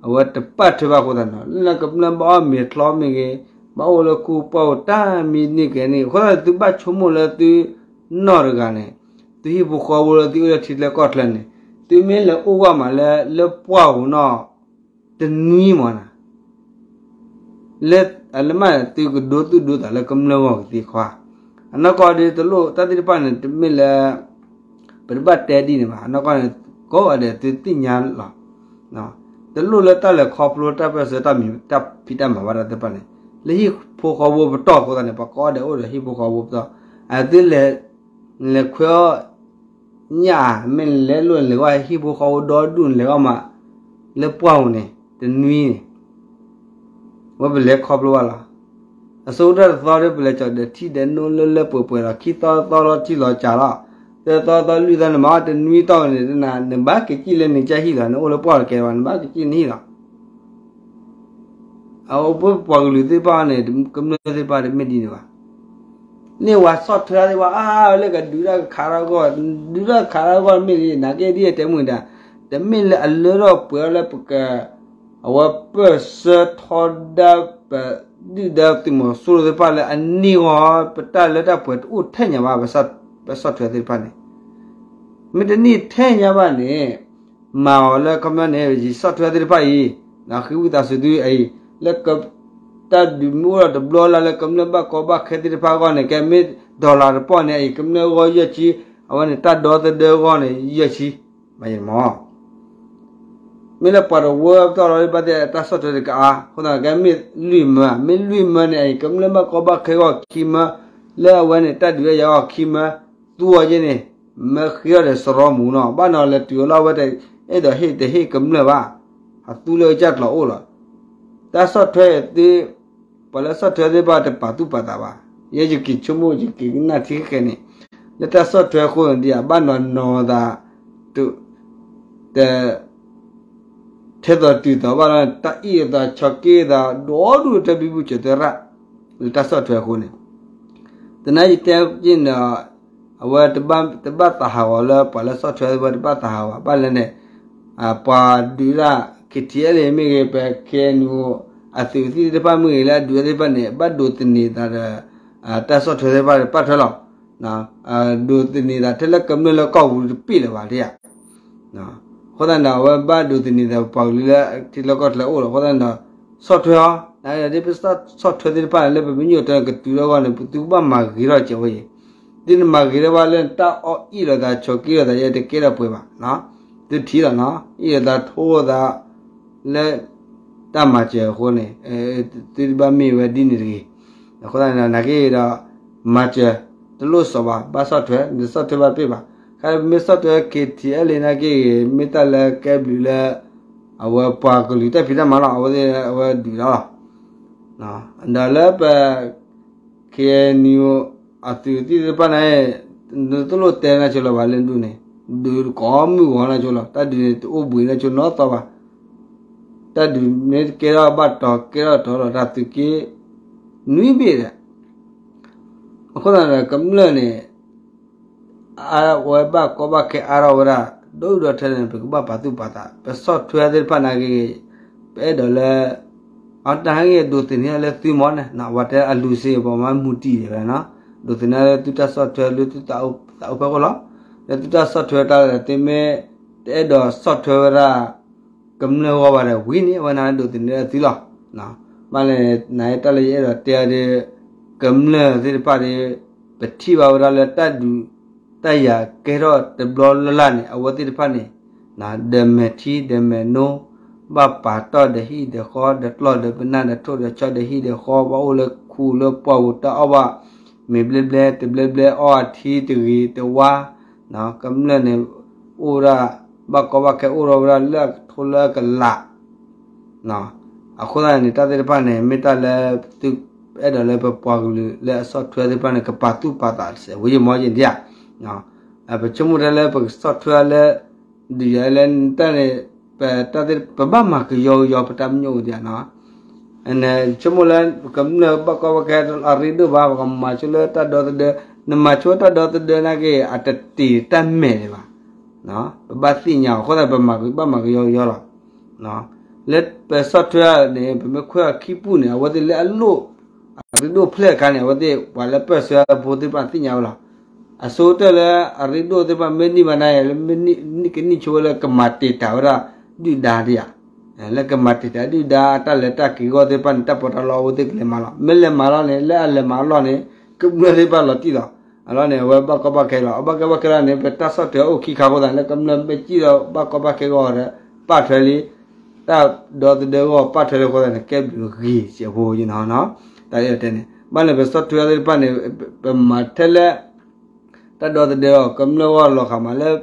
အဝဲတပာ်ထွဲဘၣ်အဃိသတးနီၤ လၢကမျၢၢ်ဘၣ်အီၣ်မ့ၤချီမ့ၢ်ဂ့ၤ, ဘၣ်အိၣ်လၢခူၣ်ပှၢ်အိၣ်တၢ်မံန့ၢ်ကဲန့ၣ် အဃိသတးန့ၣ် သုဘၣ်ဆိကမိၣ်လၢသုနီၢ်တဂၤန့ၣ်, သုဟံၣ်ဖိဃီဖိလၢသုအိၣ်လၢထံချၢကီၢ်ချၢန့ၣ် သုမ့ၢ်လဲၤအိၣ်ဝဲမးလၢ လၢပှၢ်ပူၤနီၤ တနွံမးနီၤ လၢ အလၢမ့ၢ်သုကဒိသူၣ်ဒိသးလၢကမျၢၢ်ဂီၢ်ကသ့ခွါ, အနီၢ်ကီၢ်ဒ်တလိၣ်တၢ်သ့ၣ်တဖၣ်န့ၣ် တမ့ၢ်လၢ ပတဘၣ်တဲဒ်န့ၣ်ဘၣ်, အနီၢ်ကီၢ်န့ၣ် ကိးဂၤဒဲးသုသ့ၣ်ညါလီၤ, တလိၣ်လၢတၢ်လဲၤခီဖျိတၢ်ပၢၢ်ဆၢတၢ်မံၤတၢ်ဖံးတၢ်မၤဘၣ်တၢ်သ့ၣ်တဖၣ်န့ၣ် လၢဟံၣ်ဖိဃီဖိပတီၢ်အဃိသတးန့ၣ် ပှၤကိးဂၤဒဲးအိၣ်ဒီးဟံၣ်ဖိဃီဖိပတီၢ်, အသုလဲၤ လဲၤခွဲးအီၣ် ညၣ်ဧါ မ့ၢ်လဲၤလိၣ်လဲၤဂီၢ်ဟံၣ်ဖိဃီဖိဒီဒူၣ်န့ၣ်လဲၤဂီၢ်မး လၢပှၢ်ပူၤန့ၣ် တနွံန့ၣ် ဝဲပလဲၤခီဖျိဘၣ်လီၤ. အဆိကတၢၢ်တသီဒီး ပလဲၤကီၤဒီးထံဒီးနိလၢလၢပှဲၤပှဲၤလီၤ. ခံသီသီလီၤထံလီၤကၢ်လီၤ. သၢသီသီလွံၢ်သီန့ၣ် မ့ၢ်တနွံတီၢ်န့ၣ် နဘၣ်က့ၤကံၣ်လၢနကစၢ်ဟံၣ်လီၤ. နအိၣ်လၢပှၢ်တကဲဘၣ် နဘၣ်က့ၤကံၣ်နဟံၣ်လီၤ. အအိၣ်ပှၤကလုာ်သ့ၣ်တဖၣ်န့ၣ် ကမျၢၢ်သ့ၣ်တဖၣ်တမ့ၢ်ဒ်န့ၣ်ဘၣ်. န့ၣ်ပှၤဆီၣ်ထွဲသ့ၣ်တဖၣ် အါ လၢကဒုးတၢ်ကခးထီၣ်အဂီၢ်, ဒုးတၢ်ကခးထီၣ်အဂီၢ်မ့ၢ်ဂ့ၤ နာ်က့ဒ်အတဲမုၢ်တၢ်, တမ့ၢ်လၢအလၢထီၣ်ပှဲၤထီၣ်လၢပက အဝဲပၢၢ်ဆၢထီဒါပဒုၣ်ဒါသုးမီၤစိရိၤသ့ၣ်တဖၣ်လၢအန့ၢ်ဂီၢ် ပတၢ်လၢတၢ်ပှဲၤတအိၣ်ထဲညါဘၣ် ပဆီၣ်ထွဲသ့ၣ်တဖၣ်န့ၣ် မ့ၢ်တန့ၢ်ထဲညါဘၣ်န့ၣ် မၤအီၤလၢခီပညီန့ၣ် ယဆီၣ်ထွဲသ့ၣ်တဖၣ်အံၤ ဃ့ဝံသးစူၤသုအံၤ လၢ တၢ်ဒုးမ့ၢ်အိၣ်ဒီးတဘျီလၢ်လၢကမျၢၢ်ဘၣ်ကီဘၣ်ခဲသ့ၣ်တဖၣ်အဂီၢ်န့ၣ် ကဲမ့ၢ် dollar တပီၢ်န့ၣ် အံၤကမျၢၢ်ဂီၢ်ယဲၢ်ဆံ, အဝဲန့ၣ်တၢ်ဒီသဒၢဂီၢ်န့ၣ် ယဲၢ်ဆံ, မ့ၢ် မ့ၢ်လၢပှၤတဝၢပတီၢ်လီၤဘၣ်သ့ၣ် တၢ်ဆီၣ်ထွဲတကအါ အဃိသတးကဲမ့ၢ်လွံၢ်မၢ, မ့ၢ်လွံၢ်မၢန့ၣ် အံၤကမျၢၢ်ဘၣ်ကီဘၣ်ခဲဂီၢ်ခံမၢ, လၢအဝဲန့ၣ် တၢ်ဒုးတၢ်ယၤအဂီၢ်ခံမၢ, သူအီၤယဲန့ၣ် မၢဃ့အီၤဒီးစရီမူနီၤ ဘၣ်နီၤလဲၤတုၤအီၤလၢအဝဲတအဲၣ်ဒိးဟ့ၣ်တဟ့ၣ်ကမျၢၢ်ဘၣ်, အသူလၢအကစၢ်ကျိးအိၣ်လီၤ. တၢ်ဆီၣ်ထွဲသ့ၣ် ပှၤလၢဆီၣ်ထွဲသ့ၣ်တဖၣ်တပာ်သူၣ်ပာ်သးဘၣ်, ယဲယက့ၤဆိကမိၣ်ယက့ၤကနၣ်ထံဃဲန့ၣ်, လၢတၢ်ဆီၣ်ထွဲအဃိန့ၣ်ဒ်အဘၣ်နီၤနီၤသး တ ထဲသိးတုၤသိးဘၣ်လီၤ တၢ်အံၣ်အသး ဆီၣ်က့အသး ဒီဒူၣ်တၢ်ဘံဘူစၢၤသရၣ် လၢတၢ်ဆီၣ်ထွဲအဃိန့ၣ်, သနာ်ယတဲန့ၣ်ဒီး အဝဲတဘၣ်သးဟးဂီၤလၢ ပှၤလၢဆီၣ်ထွဲဝဲတဘၣ်သးဟးဂီၤဘၣ် ဘၣ်လဲၣ်န့ၣ် ပှၤဒုးဒၣ် KTLA မ့ၢ်ဂ့ၤ ပ KNU အသုးသ့ၣ်တဖၣ်မ့ၢ်ဂ့ၤ လၢအဒုးသ့ၣ်တဖၣ်န့ၣ် ဘၣ်ဒိးသန့ၤသးဒီး တၢ်ဆီၣ်ထွဲသ့ၣ်တဖၣ်ပာ်ထွဲလီၤ. ဒိးသန့ၤသးထဲလၢကမျၢၢ်လၢကီၢ်ပူၤတပ့ၢ်လၢၤဘၣ်ဒ်ဧါ. အဃိသတးန့ၣ်ဒီး အဝဲဘၣ်ဒိးသန့ၤသးပှၤကလုာ်လၢထံလီၢ်ကီၢ်ချၢအိၣ်လီၤ. အဃိသတးန့ၣ်ဒီး ဆီၣ်ထွဲအီၤ ဒ်ပဆီၣ်ထွဲသ့ၣ်တဖၣ်န့ၣ် လၢပမ့ၢ်ညိၣ်တၢ်န့ၣ် ကတုၤထီၣ်အဂီၢ်န့ၣ် ပသုကဘၣ်မၤဂ့ၤထီၣ်စဲးဝဲအံၤ, သုတမၤဂ့ၤထီၣ်ဘၣ်လၢတၢ်အီၣ်အံၣ်လိာ်သး ဆီၣ်က့လိာ်သး ယဲတကဲထီၣ်ပှဲၤဘၣ်. သုထံၣ်လီၤနီၤ အံၣ်လိာ်သးထိလိာ်သး လၢ တၢ်မၤစၢၤအဃိန့ၣ် သုတဘၣ်မ့ၢ်ဝဲဒ်န့ၣ်တဂ့ၤ. အဃိသတးန့ၣ်ဒီး နာ်က့ဒီး မၤစၢၤ တလိၣ်စီၤဘၣ် ဘၣ်ဆီၣ်ထွဲ နတဆီၣ်ထွဲဘၣ်တပ့ၢ်ဘၣ်. ခါမ့ၢ်ဆီၣ်ထွဲ KTLA နာ်က့ဂ့ၤ မ့ၢ်တၢ်လၢကဲဘျုးလၢ အဝဲပှၤကလုာ်တၢ်ဖံးတၢ်မၤလီၤ. အဝဲသ့ၣ်အဝဲဒုးလီၤလီၤ. ဒီးလၢပ KNU အသုးသ့ၣ်တဖၣ်န့ၣ် နတလိၣ်တဲနၤဆိလီၤဘၣ်လၢဒုးန့ၣ် ဒုးကိးမုၢ်ဂီၤနၤဆိလီၤ. တၢ်ဒုးန့ၣ် တအိၣ်ဘှံးနၤဆိနီၢ်သီဘၣ်. တၢ်ဒုးမ့ၢ်ကဲထီၣ်ဘၣ်တီၤ ကဲထီၣ်တီၤလီၤ တၢ်သုးက့ နွံဘ့ၣ်ဒီး အဃိသတးဒီး ကမျၢၢ်န့ၣ် အဝဲဘၣ်ကီဘၣ်ခဲအါထီၣ်ဝဲဒၣ် ဒိၣ်ဒိၣ်ထဲန့ၣ် ပကဘၣ်ပာ်သူၣ်ပာ်သး ပဆီၣ်ထွဲသ့ၣ်တဖၣ်နာ်က့ဂ့ၤ ပအဲၣ်ဒိးလၢ အတၢ်ဟဲဂ့ၤဒိးသန့ၤလၢသုမီၤန့ၣ် ပှၤတဲအလူၤစ့ၢ်ကီးမၤမူတံၢ်ဒံးဝဲနီၤ ဒိးသန့ၤလၢသုတၢ်ဆီၣ်ထွဲလၢသုသးအိၣ်ဖဲအဃိလီၤ. လၢသုတၢ်ဆီၣ်ထွဲတၢ်လၢသုမ့ၢ်တအဲၣ်ဒိးဆီၣ်ထွဲဝဲဒၣ် ကမျၢၢ်ဂီၢ်ဘၣ်ဒီးဝံၤန့ၣ် အဝဲန့ၣ်ဒိးသန့ၤလၢသုလီၤ. ဘၣ်လဲၣ် နတၢ်လၢယအဲၣ်ဒိးတဲဒီး ကမျၢၢ်သ့ၣ်တဖၣ်ဒီး ပထံၣ်ဘၣ်ဝဲဒၣ်လၢတၢ်ဒုး တၢ်ယၤကဲထီၣ်တဘျီလၢ်လၢ်န့ၣ် အဝဲသ့ၣ်တဖၣ်န့ၣ် ဒီးမဲာ်ထံဒီးမဲာ်နိ ဘၣ်ပာ်တီၢ်ဒီးဟံၣ်ဒီးဃီ ဒီးကျီၢ်ဒီးပနၢ်ဒီးထိၣ်ဒီးဆီ ဒီးဟံၣ်ဒီးဃီ ဘၣ်အိၣ်လၢခူလၢပှၢ်ပူၤ တၢ်အီၣ်ဘၣ်မ့ၤဘျဲဘျဲတဘျဲဘျဲ အီၣ်အထံတဂ့ၤတဝါ ကမျၢၢ်န့ၣ် အိၣ်ဒၣ် ဘၣ်ကီဘၣ်ခဲအိၣ်ထီၣ်ဝဲဒၣ်လၢအကထိလၢအကလး အဃိသတးန့ၣ် တၢ်သ့ၣ်တဖၣ်န့ၣ် မ့ၢ်တၢ်လၢသုအဲၣ်ဒိးလၢပပှၤကလုာ်လၢအဆီၣ်ထွဲသ့ၣ်တဖၣ်န့ၣ် ကပာ်သူၣ်ပာ်သးစဲးဝဲယမီၢ်ယဒံးဧါ. ပဆိကမိၣ်ထဲလၢပကဆီၣ်ထွဲလၢ ဒုးယၤလၢတၢ်န့ၣ် ပတၢ်သ့ၣ် ပဘၣ်မၤကယီကယီပတၢ်ပညိၣ်အိၣ်ဒံးဧါနီၤ. ဆိကမိၣ်လၢ ကမျၢၢ်ဘၣ်ကီဘၣ်ခဲအရ့ဒိၣ်ဘၣ် ပကမၤဆိလၢတၢ်ဒီသဒၢ နမၤဆိတၢ်ဒီသဒၢနာ်က့ အတတ့ၤတၢ်မဲာ်ဒံးဘၣ် ပဘၣ်သ့ၣ်ညါအီၤ အဃိသတးပမၤကဘၣ်မၤကယီကယီလီၤ. လၢပဆီၣ်ထွဲန့ၣ် ပမ့ၢ်ခွဲးအီၤခံပူၤန့ၣ် အဝဲသ့ၣ်လၢအလိၣ် အရ့ဒိၣ်ဖျဲၣ်အခါန့ၣ် အဝဲသ့ၣ်ပှၤလၢပၢၢ်ဆၢဖိသ့ၣ်တဖၣ်သ့ၣ်ညါဝဲလီၤ. အဆိကတၢၢ်လၢအရ့ဒိၣ်သ့ၣ်တဖၣ်မ့ၢ်န့ၢ်ဘၣ်နၤ လၢမ့ၢ်န့ၢ်ကနံၣ်ဆိဝဲလၢကမၤတံာ်တာ်ဝဲဒၣ်ဒုၣ်ဒါဒံးဧါ. လၢကမၤတံာ်တာ်ဒုၣ်ဒါတၢ်လဲၤတၢ်က့ၤအဂီၢ်သ့ၣ်တဖၣ်န့ၣ် တၢ်ပီးတၢ်လီအိၣ်သ့ၣ်ကလဲၤမၤလီၤ. မ့ၢ်လဲၤမၤလီၤန့ၣ် လၢအလဲၤမၤအလီၢ်န့ၣ် ကမျၢၢ်သ့ၣ်တဖၣ်လီၤတံၢ်လီၤ. အလီၢ်န့ၣ် အဝဲဘၣ်ကီဘၣ်ခဲလီၤ. အဘၣ်ကီဘၣ်ခဲလီၤန့ၣ် ပတၢ်ဆီၣ်ထွဲအိၣ်ခံခါအဃိသတး လၢကမျၢၢ်မ့ၢ်စံၣ်ဒီးဘၣ်ကီဘၣ်ခဲအဂီၢ်ဒီး ပာ်ထွဲလံ တၢ်ဒီသဒၢအဂီၢ်ပာ်ထွဲလံအဃိသတးန့ၣ် ကဲဘျုးဂ့ၤစဲးဖိယနီၤ. တၢ်အဲၣ်တဲန့ၣ် ဘၣ်န့ၣ်ပဆီၣ်ထွဲသ့ၣ်တဖၣ်န့ၣ် ပမၤထဲလၢ တၢ်ဒီသဒၢအီၤ ကမျၢၢ်ဂီၢ်လီၤဃာ်မးလၢ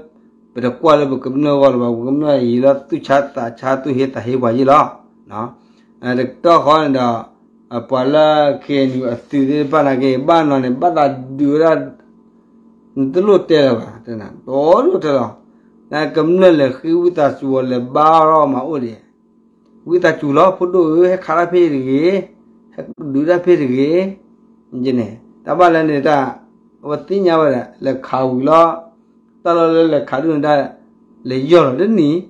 ပတကွၢ်လၢပကမျၢၢ်ဂီၢ်လၢၤဘၣ် ပကမျၢၢ်ယံၤလီၤသူၣ်ဆါသးဆါသူၣ်ဟ့သးဟ့ပှၤယံၤလီၤ. တကတီၢ်ဃီန့ၣ်ဒီး ပှၤလၢ KNU အသုးသ့ၣ်တဖၣ်နာ်က့ ဘၣ်နီၤန့ၣ် ဘၣ်သးဒုးဝဲဒၣ် နတလိၣ်တဲလၢၤဘၣ် တလိၣ်တဲလီၤ. နကမျၢၢ်လဲၤဃ့ဝံသးစူၤအီၤလဲၤဘါထီၣ်မးအိၣ်ဒံး ဝံသးစူၤလီၤ ဖိဒိၣ်ဧၢ ဟဲခးတၢ်ဖဲအံၤတဂ့ၤ, ဟဲဒုးတၢ်ဖဲအံၤတဂ့ၤ, န့ၣ် တၢ်ဘၣ်လၢန့ၣ်တၢ် အဝဲသ့ၣ်ညါဝဲဒၣ် လဲၤခးဝံၤလီၤ, တၢ်လီၢ်လၢလဲၤခးဒုၣ်န့ၣ်တၢ် လဲၤယီၢ်လီၤတနံၤ,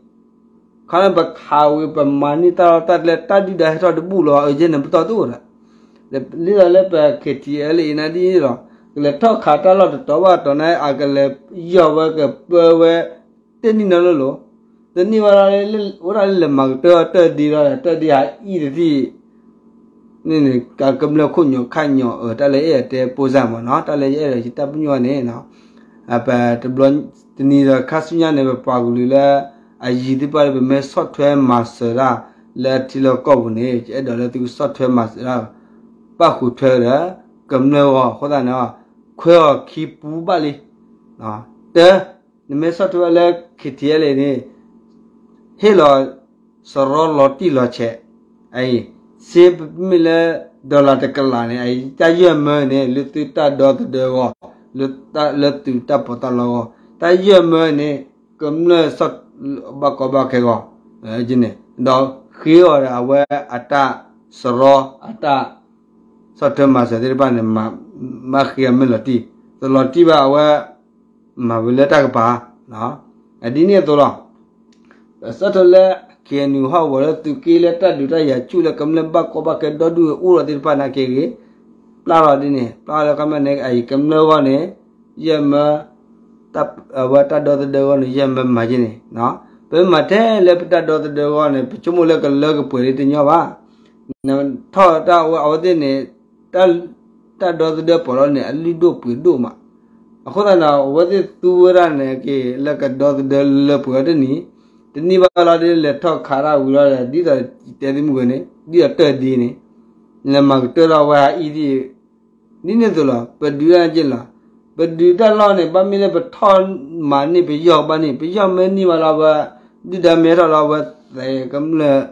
ခီန့ၣ်ပခးဝံၤ ပမၤန့ၢ်တၢ်လီၢ်တၢ်ကျဲ တၢ်ဒုၣ်ဒါဟဲထီၣ်တဘူၣ်လီၤ အၢယဲန့ၣ်ပတီၢ်တအိၣ်ဒီး လၢလီၤလၢပ KTLA အံၤနၤဒ်လီၤ, ကလဲၤထီၣ်ခးတၢ်လီၢ်တတီၤဘၣ်တတီၤန့ၣ် အကလဲၤယီၢ်ဝဲကပၢဝဲ တနံၣ်နီၤလၢလီၤ, တနံၣ်ဝဲဒၣ်လၢ ဝဲဒၣ်လၢလဲၤမၤကတၢၢ်တၢၢ်ဒ့လီၤ တၢၢ်ဒ့ဟးအံၤတသံၣ် န့ၣ်န့ၣ် ကမျၢၢ်ခိၣ်ညိးခါညိးအၢ တၢ်လၢယအဲၣ်ဒိးတဲပိၢ်စၢ်မးနီၤ တၢ်လၢယအဲၣ်ဒိးယတၢ်ပညိၣ်န့ၣ် ပတဘျီ တနံၤဒီးခါဆူညါန့ၣ် ပပှၤကလုာ်လၢ အယံၤသ့ၣ်တဖၣ်လၢပမ့ၢ်ဆီၣ်ထွဲမၤစၢၤတၢ် လၢအထံလီၢ်ကီၢ်ပူၤန့ၣ် ယအဲၣ်ဒိးလၢသုကဆီၣ်ထွဲမၤစၢၤတၢ် ပၣ်ဃုာ်ထွဲဒီး ကမျၢၢ်ဂီၢ်အဃိသတးန့ၣ် ခွဲးအီၤခံပူၤဘၣ်လံ, တၢ နမ့ၢ်ဆီၣ်ထွဲလၢ KTLA န့ၣ် ဟ့ၣ်လီၤ စရီလီၤတံၢ်လီၤဆဲး, အံၤ စ့မ့ၢ်လၢ dollar တကလးန့ၣ် အံၤ တၢ်ယဲၢ်မၢန့ၣ် လၢသုတၢ်ဒီသဒၢအဂီၢ် လၢသုတၢ်ပီးတၢ်လီအဂီၢ် တၢ်ယဲၢ်မၢန့ၣ် ကမျၢၢ်ဘၣ်ကီဘၣ်ခဲဂီၢ် န့ၣ် ဒီးဃ့အီၤဒီးအဝဲအတၢ်စရီအတၢ် ဆီၣ်ထွဲမၤစၢၤသ့ၣ်တဖၣ်န့ၣ် မၤဃ့အီၤမ့ၢ်လီၤတံၢ်, တလီၤတံၢ်ဘၣ်အဝဲ မၤဝဲလၢတၢ်ကပၤ ဒ်န့ၣ်အသိးလီၤ. ပဆီၣ်ထွဲလၢ KNU ဟီၣ်ကဝီၤလၢသုးက့လၢတၢ်ဒုးတၢ်ယၤဆူၣ်လၢကမျၢၢ်ဘၣ်ကီဘၣ်ခဲဒီဒူၣ်အိၣ်လီၤသ့ၣ်တဖၣ်နာ်က့ဂ့ၤ, ပျၢ်လီၤဒ်န့ၣ် ပျၢ်လီၤလၢကမျၢၢ်န့ၣ် အံၤကမျၢၢ်ဂီၢ်န့ၣ် ယဲၢ်မၢ အဝဲတၢ်ဒီသဒၢဂီၢ်န့ၣ် ယဲၢ်မၢမၤယဲၢ်န့ၣ်, ပမ့ၢ်ထဲလၢပတၢ်ဒီသဒၢဂီၢ်န့ၣ် ပဆိကမိၣ်လၢကလၢကပှဲၤလံတညီဘၣ် ထီၣ်တၢ်အဝဲသ့ၣ်န့ၣ် တၢ်ဒီသဒၢပီးလီၤန့ၣ် အလုၢ်ဒိၣ်ပှ့ၤဒိၣ်မး, အဃိသတးဒီး အဝဲသ့ၣ်သူဝဲဒၣ်န့ၣ်က့ၤ လၢကဒီသဒၢလၢပှဲၤဝဲတနံၤ, တနံၣ်ဘၣ်လီၤဒ်လဲၤထီၣ်ခးတၢ်ဝံၤလီၤဒီး ဒ်သိးတဲသ့ၣ်မုၢ်ဂီၤန့ၣ် ဒ်သိးတၢၢ်ဒ့န့ၣ် လဲၤမၤကတၢၢ်လီၤဝဲဟးအံၤဒ် ဒ်န့ၣ်အသိးလီၤ. ပဒုးတၢ်က့လီၤ. ပဒုးတၢ်လီၢ်န့ၣ် ဘၣ်မ့ၢ်လၢပထီၣ်မၤန့ၢ်ပယီၢ်ဘၣ်န့ၣ် ပယီၢ်မ့ၢ်န့ၢ်ဘၣ်လီၤဝဲ ဒုၣ်ဒါမ့ၢ်ထီၣ်လီၤဝဲ သဲကမျၢၢ်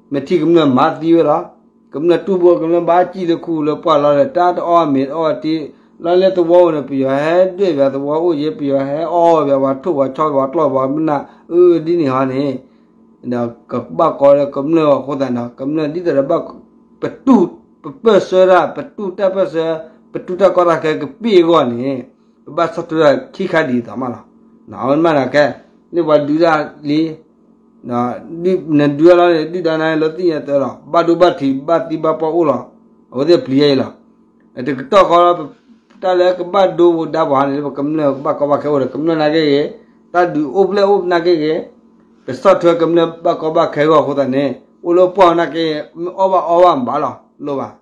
မ့ၢ်ထံၣ်ကမျၢၢ်မၤသံဝဲလီၤ. ကမျၢၢ်တူၢ်ဘိ ကမျၢၢ်ဘၣ်စံၣ်လၢခူလၢပှၢ်လီၤဒီး တၢ်တအီၣ်မ့ၤတအီၣ်တံၢ် လီၤလၢသဝီအိၣ်န့ၣ် ပယီၤဟဲဒွဲၣ်ပှၤသဝီအိၣ်ယဲ ပယီၤဟဲအီၣ်ဝဲပှၤထိၣ်ပှၤဆီပှၤကျီၢ်ပှၤမနၢ် အၢ ဒ်န့ၣ်ဟီန့ၣ် ဒီးကဘၣ်ကီလၢကမျၢၢ်အဃိသတးဒီး ကမျၢၢ်ဒ်သိးဒီးဘၣ် ပတူၢ် ပပၢၢ်ဆၢတၢ် ပတူၢ်တၢ်ပၢၢ်ဆၢ ပတူၢ်တၢ်ကီတၢ်ခဲကပ့ၢ်အဂီၢ်န့ၣ် ပဘၣ်ဆီၣ်ထွဲခံခါဒ်သိးမးလီၤ. အဝဲမ့ၢ်ဒီးကဲ လၢပှၤဒုးတၢ်လံ နဒုးလီၤန့ၣ် ဒုၣ်ဒါနၤလၢသ့ၣ်ညါတၢ်လီၤ ဘၣ်ဒိဘၣ်ထံးဘၣ်သံဘၣ်ပီၢ်အိၣ်လီၤ. အဝဲသ့ၣ်ပျံၤယဲအံၤလီၤ. တကတီၢ်ဃီ တၢ်လၢကဘၣ်ဒိဝဲဒါပှၤန့ၣ် လၢပကမျၢၢ်ကဘၣ်ကီဘၣ်ခဲအိၣ်ဒီး ကမျၢၢ်နာ်က့ဂ့ၤ, တၢ်ဒုးအိၣ်ဖျဲၣ်အိၣ်နာ်က့ဂ့ၤ, ပဆီၣ်ထွဲကမျၢၢ်ဘၣ်ကီဘၣ်ခဲဂီၢ်အဃိသတးန့ၣ် အိၣ်လၢပှၢ်နာ်က့ မ့ၢ်အီၣ်ဘၣ်အီဘၣ်မ့ၢ်ဘၣ်လီၤ လိၣ်ဘၣ်.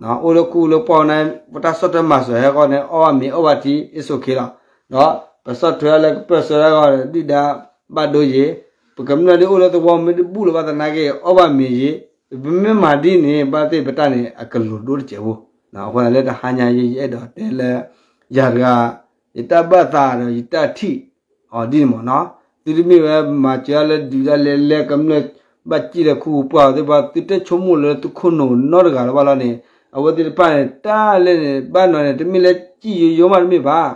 အိၣ်လၢခူလၢပှၢ်န့ၣ် ပတၢ်ဆီၣ်ထွဲမၤစၢၤဟဲဃီန့ၣ် အီၣ်ဘၣ်မ့ၤအီၣ်ဘၣ်ထံ it's okay လီၤ. ဒီးပဆီၣ်ထွဲလၢကပၢၢ်ဆၢတၢ်ဂီၢ်ဒီး ဒုၣ်ဒါဘၣ်ဒိယ့ၤ, ပကမျၢၢ်ဒ်အိၣ်လၢသဝီမ့ၢ်တဘူၣ်လၢၤဘၣ်သနာ်က့ အီၣ်ဘၣ်မ့ၤယ့ၤ, ပမ့ၢ်မၤဒ်န့ၣ် ဘၣ်သ့ၣ်ပတၢ်န့ၣ် အကလိၤဒိတစဲးဖိ, အဃိသတးလၢတဟါညါအံၤ ယအဲၣ်ဒိးတဲလၢ ယၤတဂၤ ယတၢ်ဘၣ်သးဒီးယတၢ်ထံၣ်အီၤဒ်န့ၣ်မ့ၢ်နီၤ, သုတမ့ၢ်ဝဲမၤစၢၤလၢဒုးတၢ်လဲၤလဲၤကမျၢၢ် ဘၣ်စံၣ်လၢခူပှၢ်သ့ၣ်တဖၣ် သုတဆိကမိၣ်လၢသုခိၣ်နူာ်နီတဂၤလၢၤဘၣ်လီၤန့ၣ်, အဝဲသ့ၣ်တဖၣ်န့ၣ် တၢ်လဲၣ်န့ၣ် ဘၣ်နီၤန့ၣ် တမ့ၢ်လၢစံၣ်ယိယိမးတမ့ၢ်ဘၣ်,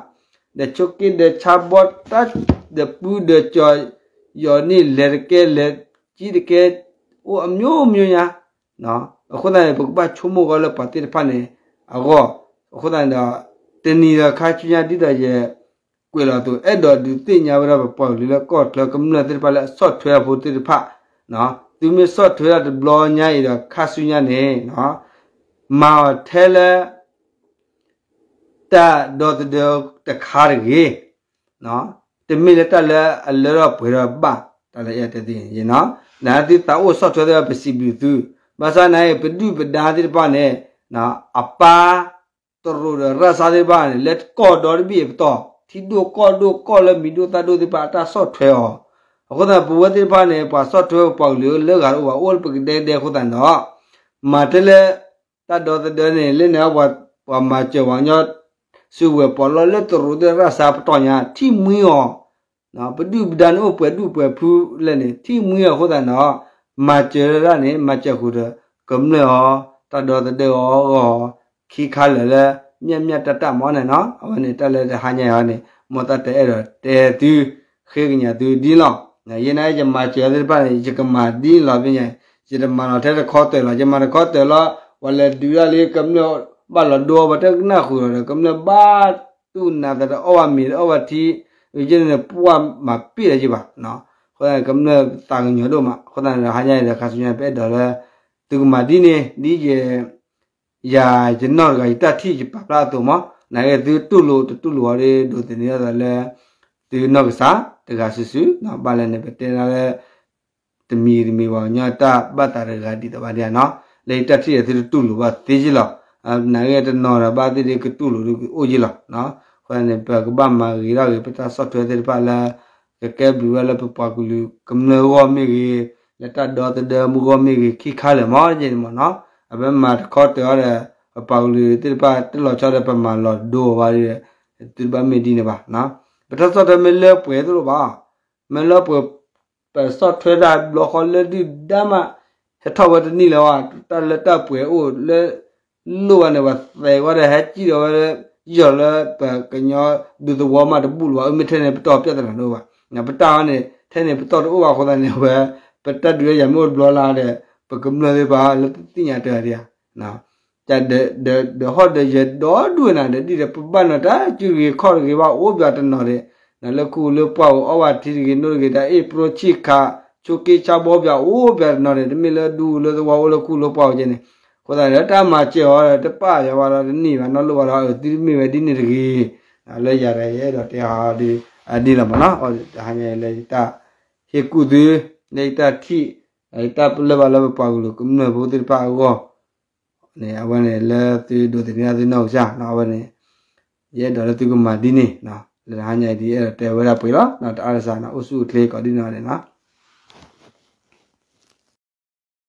ဒီးဆိးက့ဒီးဆါဘီတၢ် ဒီးပူဒီးကၠီၤ ယီၤန့ၣ် လဲၤတကဲလဲၤကံတကဲ အိၣ်အမျိုးမျိုးညါ, အဃိသတးန့ၣ် ပကဘၣ်ဆိကမိၣ်ဂီၤလၢပှၤသ့ၣ်တဖၣ်န့ၣ်အဂီၢ်, အဃိသတးန့ၣ်ဒီး တနံၤဒီးခါဆူညါဒ်သိးယကွဲးလီၤအသိး အဲၣ်ဒိးဒုးသ့ၣ်ညါဝဲဒၣ်ပပှၤကလုာ်လၢကီၢ်ချၢကမျၢၢ်သ့ၣ်တဖၣ်လၢအဆီၣ်ထွဲအဖိသ့ၣ်တဖၣ်, သုမ့ၢ်ဆီၣ်ထွဲဒၣ်တဘျီညါအံၤဒီးခါဆူညါန့ၣ် မၤအီၤထဲလၢ တၢ်ဒီသဒၢတခါတဂ့ၤ, တမ့ၢ်လၢတၢ်လၢအလၢထီၣ်ပှဲၤထီၣ်ဘၣ်, တၢ်လၢအဲၣ်တဲသု, နသုသးအိၣ်ဆီၣ်ထွဲသ့ၣ်တဖၣ် ပစံးဘျုးသု, ဘၣ်ဆၣ်နာ်အံၤ ပဒုၣ်ပဒါသ့ၣ်တဖၣ်န့ၣ် အပၢ် တရူးဒီးရၢ်စါသ့ၣ်တဖၣ်န့ၣ် လၢကီၢ်ဒီတဘ့ၣ်အပတီၢ် ထံဒိၣ်ကီၢ်ဒိၣ်ကီၢ်လၢမံၤဒိၣ်သၣ်ဒိၣ်သ့ၣ်တဖၣ်အတၢ်ဆီၣ်ထွဲအီၤ, အဃိသတး ပဝဲသ့ၣ်တဖၣ်န့ၣ် ပှၤဆီၣ်ထွဲပပှၤကလုာ်လၢဂၤတအိၣ်ဘၣ် အိၣ်လၢပကဒဲကဒဲအဃိသတးန့ၣ်ဒီး မၤတဲလၢ တၢ်ဒီသဒၢန့ၣ် လၢန့ၣ် ပှၤမၤစၢၤပှၤကညီ စုကဝဲၤပီးလီလၢတရူးသ့ၣ်ရၢ်စါပတီၢ်ညါ ထံၣ်မှံအီၤ ပဒုၣ်ပဒါန့ၣ်အိၣ်ပှဲၤဒူၣ်ပှဲၤဖုလဲၣ်န့ၣ် ထံၣ်မှံအီၤအဃိသတးန့ၣ်ဒီး မၤစၢၤဒၣ်န့ၣ် မၤစၢၤဃုာ်ဒီး ကမျၢၢ်အီၤ တၢ်ဒီသဒၢအီၤအဂီၢ် ခံခါလၢာ်လၢ မၠၣ်မၠၣ်တၢ်တၢ်မ့ၢ်န့ၣ်နီၤ အဝဲန့ၣ်တၢ်လၢတဟါညါအံၤန့ၣ် မ်တၢ်တအဲၣ်ဒိးတဲသု ဃ့ကညးသုဒ်လီၤ. ယဲနာ်က့ ယမၤစၢၤသ့ၣ်တဖၣ်န့ၣ် ယကမၤဒ်န့ၣ်လီၤ ဖဲညါ ယတမၤလီၤထဲတခီတၢၢ်လီၤ ယမၤတခီတၢၢ်လီၤ ပှၤလဲၤဒုးတၢ်လံ ကမျၢၢ်ဘၣ်လီၤဒိ ပှၤတနၢ်ဃုာ်လီၤဒီး ကမျၢၢ်ဘၣ်တူၢ်နးသးဒီးအီၣ်ဘၣ်မ့ၤဒီးအီၣ်ဘၣ်ထံ ယဲန့ၣ် ပှၤမၤပ့ၢ်လၢၤဘၣ် အဃိသတးန့ၣ် ကမျၢၢ်သးကညီၤဒိၣ်မး အဃိသတးန့ၣ်ဒီး ဟါညါအံၤဒီး ခါဆူညါပအဲၣ်ဒိးလၢ သုကမၤဒ်န့ၣ် ဒ်ယ ယၤယနီၢ်တဂၤ ယတၢ်ထံၣ်ယပာ်ဖျါအသိးမး နာ်က့သုတူၢ်လိာ်တတူၢ်လိာ်အီၤဒီး ဒိးသန့ၤအသးလၢ သုနီၢ်ကစၢ်တဂၤစုာ်စုာ် ဘၣ်လဲၣ်န့ၣ် ပတဲဒၣ်လၢ တမံၤတမံၤပှၤကညီတၢ်ဘၣ်သးတဂၤဒ်သိးဘၣ်ဒ်နီၤ လၢယတၢ်ထံၣ်ဒီးသုတတူၢ်လိာ်ဘၣ်သ့က့လီၤ. နာ်က့တနီၤဒီးဘၣ်သ့ၣ်ဒ်ကတူၢ်လိာ်ဒ်ကအိၣ်က့လီၤ. အဃိန့ၣ် ပကဘၣ်မၤဂ့ၤထီၣ်ဂ့ၤ ပတၢ်ဆီၣ်ထွဲသ့ၣ်တဖၣ်လၢ ကကဲဘျုးဝဲလၢပပှၤကလုာ်ကမျၢၢ်အဂီၢ်မ့ၢ်ဂ့ၤ, လၢတၢ်ဒီသဒၢမူဂီၢ်မ့ၢ်ဂ့ၤ ခံခါလၢာ်မး ယဲန့ၣ်မ့ၢ်နီၤ, အဝဲမၤတခီတၢၤအီၤဒီး ပပှၤကလုာ်သ့ၣ်တဖၣ်တလီၤဆီဒီး ပမၤလီၤဒိအီၤဘၣ်ဒီး သုတဘၣ်မ့ၢ်ဒ်န့ၣ်ဘၣ်. ပတၢ်ဆီၣ်ထွဲမ့ၢ်လၢပှဲၤတလိၣ်ဘၣ်, မ့ၢ်လၢပှဲၤ ပဆီၣ်ထွဲတၢ်ဘျီဃီလၢဒုၣ်ဒါမး ဟဲထီၣ်ဝဲတနံၣ်လၢၤဘၣ်, တၢ်လၢတၢ်ပှဲၤအိၣ်လၢ လိၣ်ဘၣ်န့ၣ် ပှၤသဲးဝဲဒီး ဟဲစံၣ်ဒီးဝဲ ယီၤလၢပှၤကညီဒူသဝီမးတဘူၣ်လၢၤဘၣ်, အမ့ၢ်ထဲန့ၣ်ပတီၢ် ပြဿနာ တအိၣ်ဘၣ်, ပတၢ်အီၤန့ၣ် ထဲန့ၣ်ပတီၢ်တအိၣ်ဘၣ်အဃိသတးန့ၣ် အဝဲ ပတၢ်ဒုးတၢ်ယၤမ့ၢ်အိၣ်တဘျီလၢ်ဒီး ပကမျၢၢ်သ့ၣ်တဖၣ်လၢသ့ၣ်ညါတၢ်ဒံးဧါ ဒီးဟီၣ်ဒီးယဲၢ်ဒီဒူၣ်နၤဒီး ဒ်ဒီးပဘၣ်နီၤတၢ်စုတဂ့ၤခီၣ်တဂ့ၤဘၣ် အိၣ်ပှၤတနီၤဒီး လၢခူလၢပှၢ်ဧိၤ အီၣ်ဘၣ်ထံတဂ့ၤ နိတဂ့ၤ တၢ်အ့ၣ်ပြိဆံၣ်ခး ဆိးက့ဆါဘီပှၤ အိၣ်ပှၤတနီၤဒီး တမ့ၢ်လၢဒူလၢသဝီအိၣ်လၢခူလၢပှၢ်ဧိၤကဲန့ၣ်, အဃိသတးဒီး တၢ်မၤစၢၤအီၤဒီး တပာ်ယၤဝဲဒီးတန့ၢ်ဘၣ် နီၢ်လိၣ်ဘၣ်ဒီး အသုတမ့ၢ်ဝဲဒ်န့ၣ်တဂ့ၤ, လၢယၤဒီးယအဲၣ်ဒိးတဲဟးဒီး ဒ်လီၤမ့ၢ်နီၤ, တဟါညါလၢယတၢ်ဟ့ၣ်ကူၣ်သု လၢယတၢ်ထံၣ် ယတၢ်ပလၢၢ်ဘၣ်လၢပပှၤကလုာ်ကမျၢၢ်ဖိသ့ၣ်တဖၣ်အဂီၢ် န့ၣ် အဝဲန့ၣ်လၢသုဒိးသန့ၤသုနီၢ်ကစၢ် အဝဲန့ၣ် ယအဲၣ်ဒိးလၢသုကမၤဒ်န့ၣ်, လၢတဟါညါအံၤဒ်ယအဲၣ်ဒိးတဲဝဲဒၣ်ပှဲၤလီၤ, တၢ်အါတစှၤန့ၣ် အိၣ်ဆူၣ်အိၣ်ချ့ကိးဒ်နီၢ်န့ၣ်လီၤ.